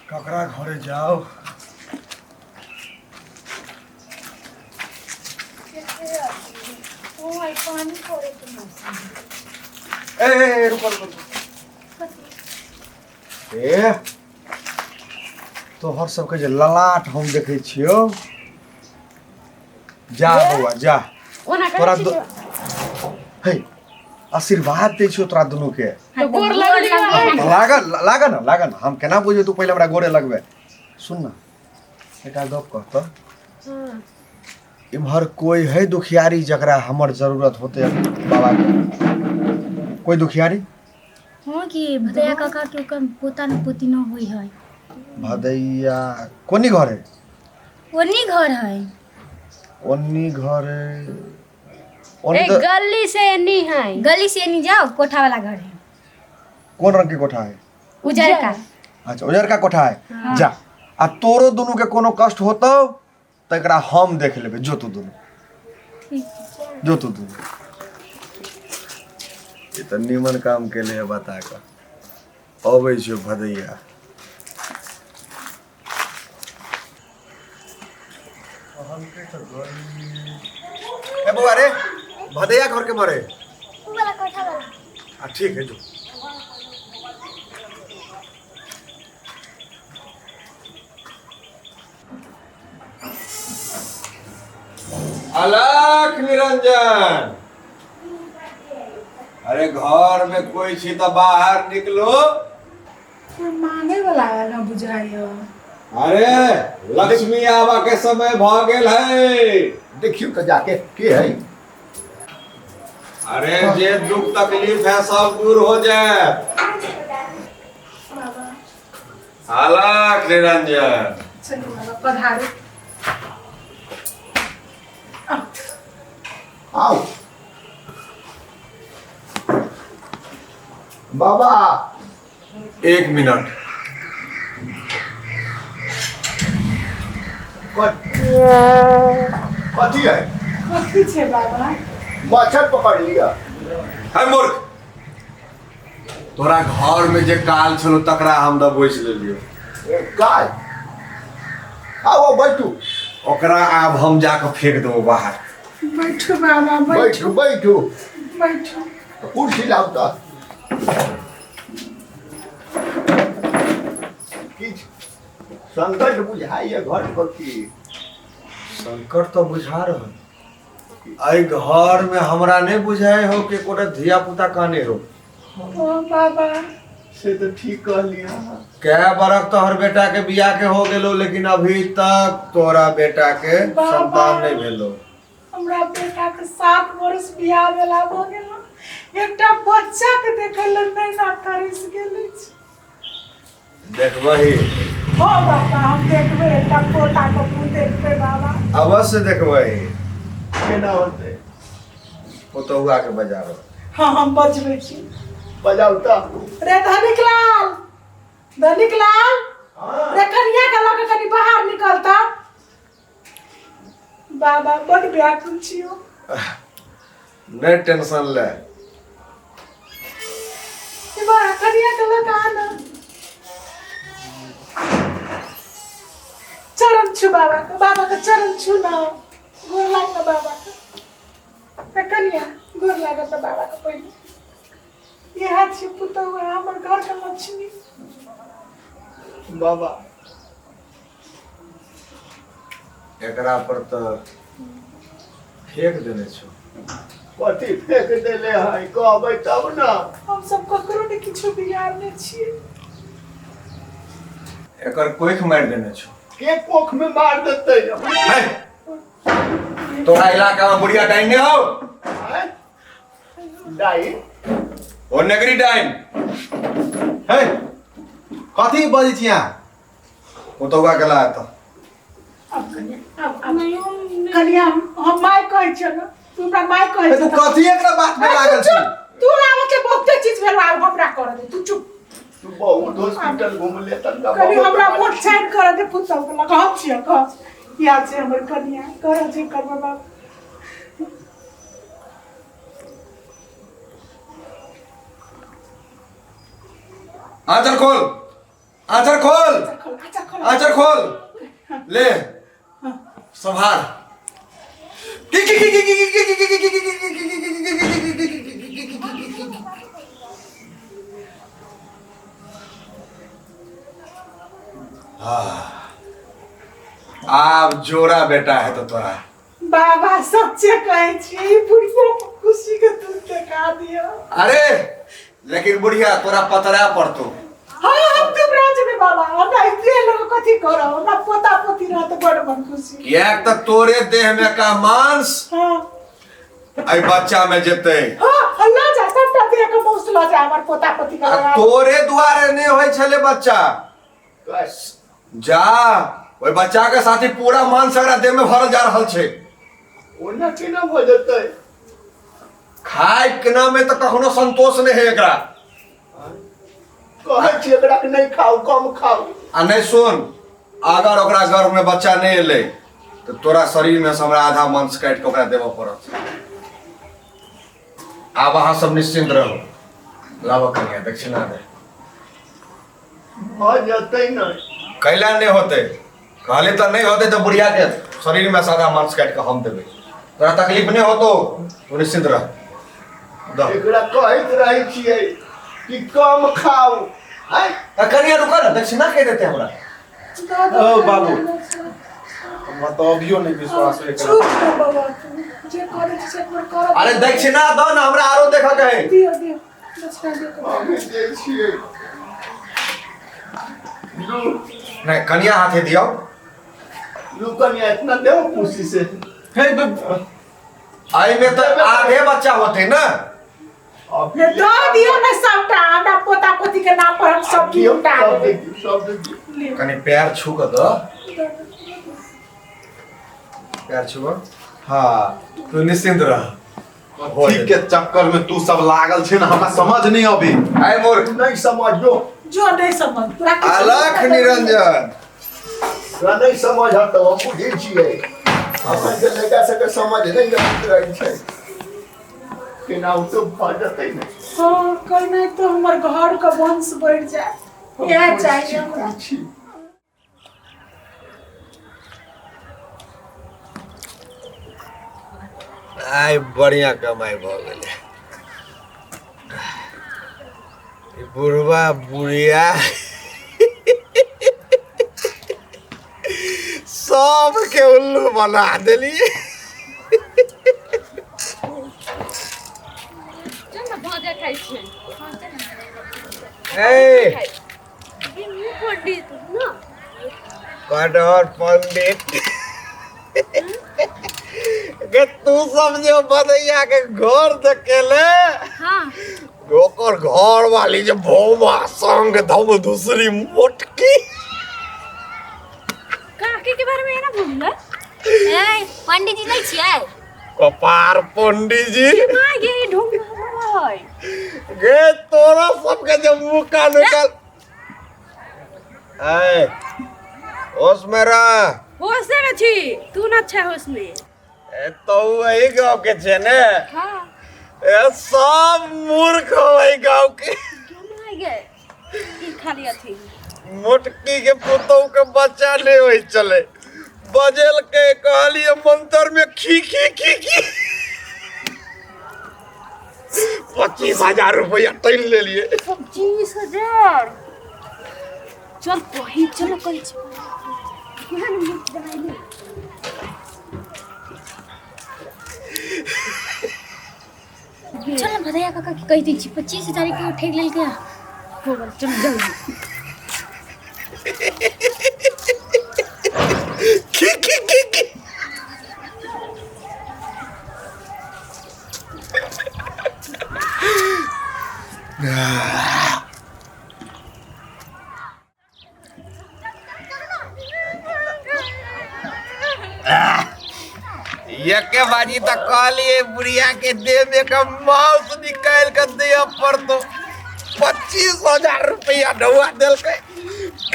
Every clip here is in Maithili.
ककरा घरे जाओ। ओ आई पानी पड़े के मौसम। ए, ए, ए, रुको रुको रुको। ए, तोहर सबके जे ललाट हम देखै छियौ, जा बौआ जा। ओना तोरा करै छी। हे, आशीर्वाद दै छियौ तोरा दुनू के। तऽ गोर लगली। लागल लागल ना, लागल ना। हम केना बुझबै तू पहिले हमरा गोरे लगबै? सुन ना, एकटा गप कहतऽ, इम्हर कोई है दुखियारी जकरा हमर जरूरत होते? बाबा के कोई दुखियारी? हाँ कि भदैया काका के ओकर पोता न पोती न होई है। भदैया कोनी घर है? ओनी घर है। ओनी घर है, ओनी। ए तऽ गली से एनी है। गली से नहीं जाओ, कोठा वाला घर है। कोन रंग के कोठा है? उजर का। अच्छा, उजरका कोठा है। जा, आ तोरो दुनू के कोनो कष्ट होतौ तऽ एकरा हम देख लेबै। जो तू दुनू, जो तू दुनू। ई तऽ नीमन काम केले है बता कऽ। अबै छियौ भदैया। ए बौआ रे, भदैया घर के मरे? उ वाला कोठा वाला। आ ठीक है, जो। अलख निरंजन, अरे घर में कोई छी तो बाहर निकलो। कोई मांगे वाला आयल है बुझाइयो। अरे लक्ष्मी आवा के समय भ गेल है। देखियो तऽ जाके के है। अरे जे दुख तकलीफ है सब दूर हो जाए। अलख निरंजन। चलू बाबा, पधारू। आउ बाबा। एक मिनट। कथी है? कथी छै बाबा? मच्छर पकड़ लिया। है मूर्ख, तोरा घर में जे काल छलो तकरा हम दबोच लेलियो। काय? आउ बैठू। ओकरा आब हम जाके फेंक देबो बाहर। बैठू बाबा, बैठू। बैठू बैठू। बैठू। कुर्सी लाउ तऽ। किछु संकट बुझाइए घर पर की? संकट तो बुझा रहल। एहि घर में हमरा नहीं बुझाए हो कि कोटा धिया पुता काने हो। ओ बाबा। से तऽ ठीक कहलियै अहाँ। कै बरख तोहर बेटा के बियाह के हो गेलो, लेकिन अभी तक तोरा बेटा के बाबा। संतान नहीं भेलो। हमरा बेटा के 7 वर्ष बियाह भेला भऽ गेल, एकटा बच्चा के देखै लए नहि ना तरसि गेल अछि। देखबही। हो बाबा, हम देखबै, एकटा पोता के मुँह देखबै बाबा। अवश्य देखबही। केना होतै? पुतहुआ के बजाबो। हाँ, हम बजबै छी। बजाउ तऽ। रे धनिक लाल, धनिक लाल रे, कनिया के लऽ के कनि बाहर निकलता। बाबा, बड व्याकुल छियो। नहीं टेंशन ले। बाबा, कनिया के लऽ के आना। चरण छू बाबा के, बाबा के चरण छू ना। गोर लाग ना बाबा के। ए कनिया, गोर लागत ना बाबा के पहिले। इएह छी पुतहु हमर घर के लक्ष्मी। बाबा। एकरा पर तऽ फेंक देने छौ। कथी फेंक देले है, कहबै तब ने। हम सब ककरो ने किछु बिगाड़ने छियै। एकर कोख मारि देने छौ। के कोख में मार देतै? है, तोरा इलाका में बुढ़िया डाइन नहीं हो? आँय? डाइन? ओ नगरी डाइन है। कथी बजै छी अहाँ? पुतहुआ के ला तऽ। अब कनिया, अब अब कनिया, हम माय कहै छियै ने, तू हमरा माय कहै ए, तू छियै। कथी एकरा बात में लागल छी? तू आबते बहुते चीज भेल, आब हमरा कर दे, तू चुप। तू बहुत हॉस्पिटल घुमले तनका। कनि बहुत हमरा मोट चैन कर दे। पुतहु के लग हम छियै, कह इएह छै हमर कनिया, कर जे करबै बाप। आंचल खोल, आंचल खोल। आचर खोल ले संभाल की की की की की की की की की की की की की की की आब जोड़ा बेटा है तो तोरा बाबा सच्चे कहै छी ई बुढ़िया के खुशी के दूध देखा दियो अरे लेकिन बुढ़िया तोरा पतरा पड़तो हाँ हम दुबराज में बाबा हमरा इतने लोग कथी करब हमरा पोता पोती रहत बड़ मन खुशी किएक तऽ तोरे देह में का मांस हाँ एहि बच्चा में जेतै हाँ लऽ जा सबटा देह के मांस लऽ जा हमर पोता पोती के आ लगा तोरे दुआरे नहि होइ छलै बच्चा जा ओहि बच्चा के साथी पूरा मांस एकरा देह में भरल जा रहल छै ओना केना भऽ जेतै खाय के नाम में तऽ कखनो संतोष नहि है एकरा कहै छी एकरा कि नहि खाउ कम खाउ आ नहि सुन अगर ओकरा गर्भ में बच्चा नहि एलै तऽ तोरा शरीर में से हमरा आधा मांस काटि कऽ ओकरा देबऽ पड़त आब अहाँ सब निश्चिंत रहू लाबऽ कनिया दक्षिणा दे भऽ जेतै नहि कैला नहि होतै कहले तऽ नहि होतै तऽ बुढ़िया के शरीर में सादा मांस काटि कऽ हम देबै तोरा तकलीफ नहि होतो तू निश्चिंत रह दह एकरा कहैत रहै छियै कि कम खाउ आँय आ कनिया रुका ना दक्षिणा के देते हमरा ओ बाबू हमरा तऽ अभियो नहि विश्वास होय एकरा चुप रह बाबा तू जे करै छी से एक बेर कर अरे दक्षिणा दो ना हमरा आरो देखऽ के है दियो दियो दक्षिणा दियो हमे दै छियै लू नहीं कनिया हाथे दियो लू कनिया इतना देव खुशी से हे आई में तो आधे बच्चा होते ना अभी ने दऽ दियो ने सबटा हमरा पोता पोती के नाम पर हम सब दियौ, लुटा सब देबै दे दियौ, सब दे दियौ। लिअ। कनी पैर छू के दो पैर छुबो हाँ तू निश्चिंत रह अथी के चक्कर में तू सब लागल छै ने हमरा समझ नहीं अभी आय मूर्ख नहीं समझो जो नहीं समझ तोरा किछु अलख निरंजन तोरा नहीं समझ हतो हम बुझै छियै अपन के लड़का सबके समझ नहीं अबैत रहै छै केना तो भऽ जेतै ने हाँ कहीं नहीं तो हमर घर का वंश बढ़ जाए इएह चाहिए हमरा छी आइ बढ़िया कमाइ भऽ गेलै ई बुढ़वा बुढ़िया सबके उल्लू बना देलियै चल ने भजा खाइ छियै ए पंडित ना कटहर पंडित के तू सब जो बदैया के घर देखेले हाँ ओकर घर वाली जे भौमा संग धम दूसरी मोटकी काकी के बारे में एना बोलला ए पंडित जी नहीं छियै कपार पंडित जी मां गे ई ढोंग है गे तोरा सबके जे मुका निकल ए होश में रह होशे में छी तू ना छै होश में ए तो वही गांव के छे ने हाँ ए सब मूर्ख हो वही गांव के क्यों ना गे ई खाली अथी मोटकी के पुतोह के बच्चा नहीं होई चले बजेल के कहलिए मंत्र में खी खी खी खी 25,000 रुपया तैन ले लिए 25,000 चल कहीं चल कहीं केहन मूर्ख बनाइले चल ना भदैया काका के कहि दै छी 25,000 के ठेक लेलकै हो गेल चल जल्दी खी खी खी खी एके बाजी तऽ कहलिए बुढ़िया के देह में के मांस निकालि के दिअ पड़तो 25,000 रुपया ढौआ देलकै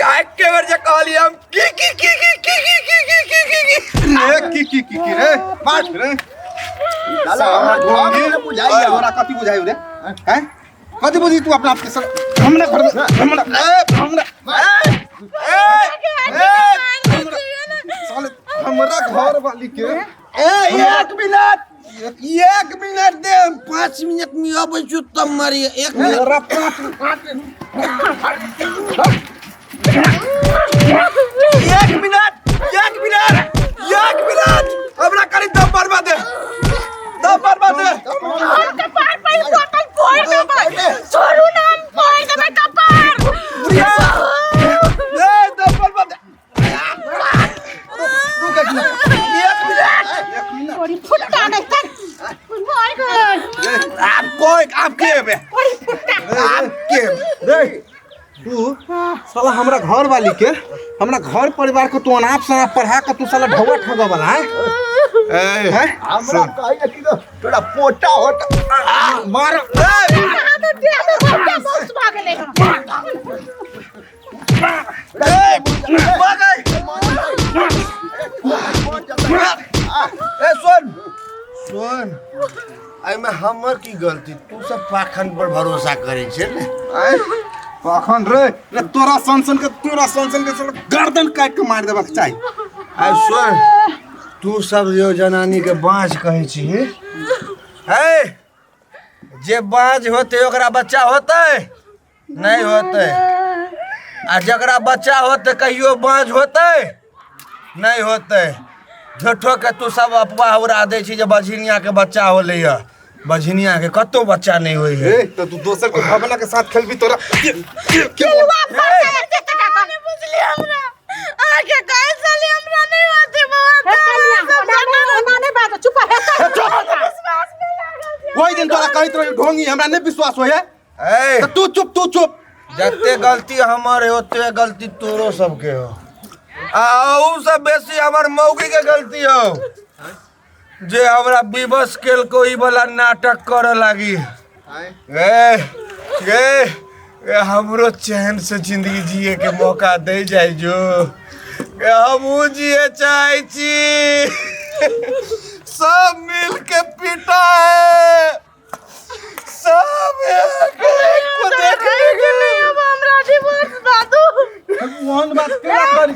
काय के बेर जे कहलिए हम की की की की की की की की की की की रे की की की की रे बात रे साला हमरा ढोंगी ढोंगी बुझाइया हमरा कथी बुझाइ रे हैं कथी बुझी तू अपना आप के सर हमरा घर में हमरा ए हमरा ए, ए, मारी एक मिनट। एक मिनट, एक मिनट, एक मिनट, हमरा कनी दम मारबा दे, दम मारबा दे। हम कपार पर बोतल फोड़ देबै, छोड़ू ना, हम फोड़ देबै कपार। बुढ़िया ए, दम मारबा दे। रुक एक मिनट, एक मिनट। बड़ी फुट्टा नहीं तर my God. आप कोई आप के हेबे? बड़ी फुट्टा। आप के रे तू साला हमरा घर वाली के, हमरा घर परिवार को तू अनाप शनाप पढ़ा के तू साला ढौआ ठगा वाला है। ए हैं? हमरा कहै कि तो तोरा पोटा होता मार। ए, कहाँ तो दे दे फुट्टा बहुत भाग गेलै। ए, भागै। ए सुन सुन, एहिमे हमर की गलती? तू सब पाखंड पर भरोसा करै छै ने? आय, पाखंड रे रे, तोरा सन सन के, तोरा सन सन के साला गर्दन काट के मार देबाक चाही। आय सुन, तू सब जो जनानी के बाँझ कहै छी है, जे बाँझ होतै ओकरा बच्चा होतै नहि होतै, आ जकरा बच्चा होतै कहियो बाँझ होतै नहि होतै। झूठो के तू सब अफवाह उड़ा दै छी जे बझिनिया के बच्चा होलै है, बझिनिया के कतौ बच्चा नहि होइ है। ए तो तू दोसर के भावना के साथ खेलबी तोरा के केलुआ फड़ के काका नहीं बुझली हमरा आके कहे साली हमरा नहीं होते बाबा। हे कनिया, ओना नहि बात, चुप हे। विश्वास में लागल छै। ओहि दिन तोरा कहैत रही ढोंगी, हमरा नहीं विश्वास होय है। ए तो तू चुप, तू चुप। जते गलती हमर है ओते गलती तोरो सबके हो, आ ऊ सब बेसी हमर मौगी के गलती हो जे हमरा विवश केलको ई वाला नाटक करे लागी। ए ए ए, हमरो चैन से जिंदगी जिए के मौका दे जाय जो, ए, हमहूँ जिए चाहे छी। सब मिल के पीटा है, सब एक एक को देखने के लिए। अब हमरा डिवोर्स दऽ दू। ओहन बात केना करी?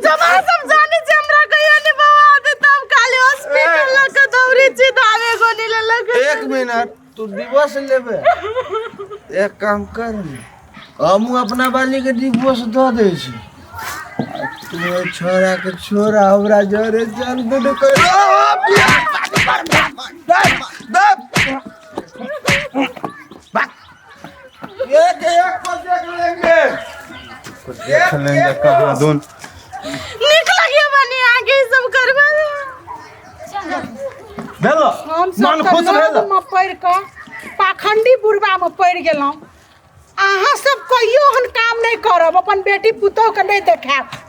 जब अहाँ सब जानै छी हमरा कहियो नहि बौआ दे, तब खाली हॉस्पिटल लऽ कऽ दौड़ै छी, दावे गोली लऽ लऽ कऽ। एक मिनट, तू डिवोर्स लेबे? एक काम कर ने, हमहूँ अपना वाली के डिवोर्स दऽ दै छी, आ तू ओहि छोड़ा के छोड़ा हमरा जरे चल दुनू कर। एक एक को देख लेंगे, देख लेंगे कहाँ दून। नीक लागिए बनी आगे ई सब करबै। भेलो हम सब मन तऽ खुश भेल। लोभमे पड़ि कऽ पाखंडी बुढ़बामे पड़ि गेलहुँ। अहाँ सब कहियो ओहन काम नहि करब, अपन बेटी पुतोहके नहि देखायब।